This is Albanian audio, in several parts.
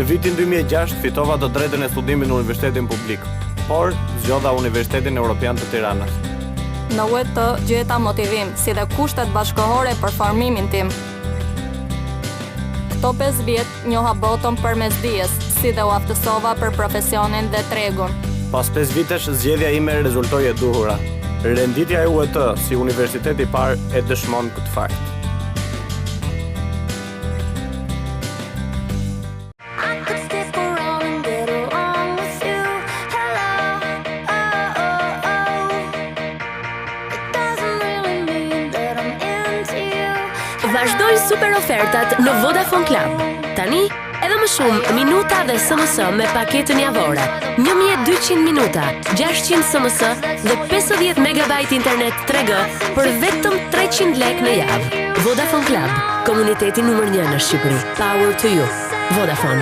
Në vitin 2006 fitova të drejtën e studimit në Universitetin Publik, por zgjodha Universitetin Europian të Tiranës. Në UET gjeta motivim, si dhe kushtet bashkëkohore për formimin tim. Këto 5 vjet njoha botën përmes dijes, si dhe u aftësova për profesionin dhe tregun. Pas 5 vitesh, zgjedhja ime rezultoi e duhura. Renditja e UET si universitet i parë e dëshmon këtë fakt. Vazhdojnë super ofertat në Vodafone Club. Tani, edhe më shumë minuta dhe SMS me paketën javore. 1200 minuta, 600 SMS dhe 50 MB internet 3G për vetëm 300 lekë në javë. Vodafone Club, komuniteti numër 1 në Shqipëri. Power to you. Vodafone.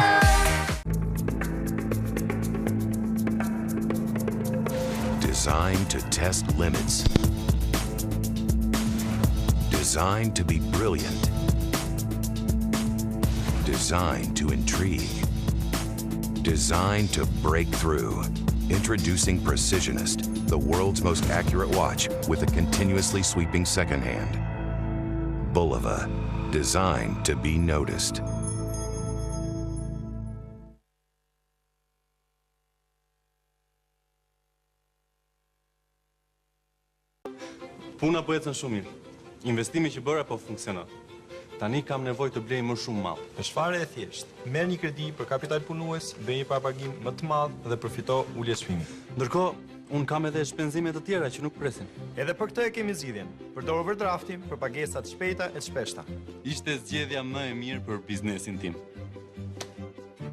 Designed to test limits. Designed to be brilliant. Designed to intrigue. Designed to break through. Introducing Precisionist, the world's most accurate watch with a continuously sweeping second hand. Bulova, designed to be noticed. Puna po ecën shumë mirë. Investimi që bëra po funksionon. Tani kam nevojë të blej më shumë mall. Është fare e thjeshtë. Merr një kredi për kapital punues, bëj një parapagim më të madh dhe përfito ulje çmimi. Ndërkohë, unë kam edhe shpenzime të tjera që nuk presin. Edhe për këtë e kemi zgjidhjen. Përdor overdraftin për pagesa të shpejta e të shpeshta. Ishte zgjedhja më e mirë për biznesin tim.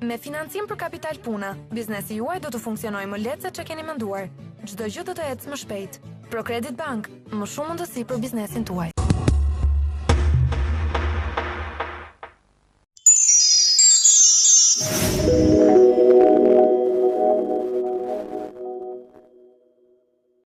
Me financim për kapital pune, biznesi juaj do të funksionojë më lehtë se ç'e keni menduar. Çdo gjë do të ecë më shpejt. ProCredit Bank, më shumë mundësi për biznesin tuaj.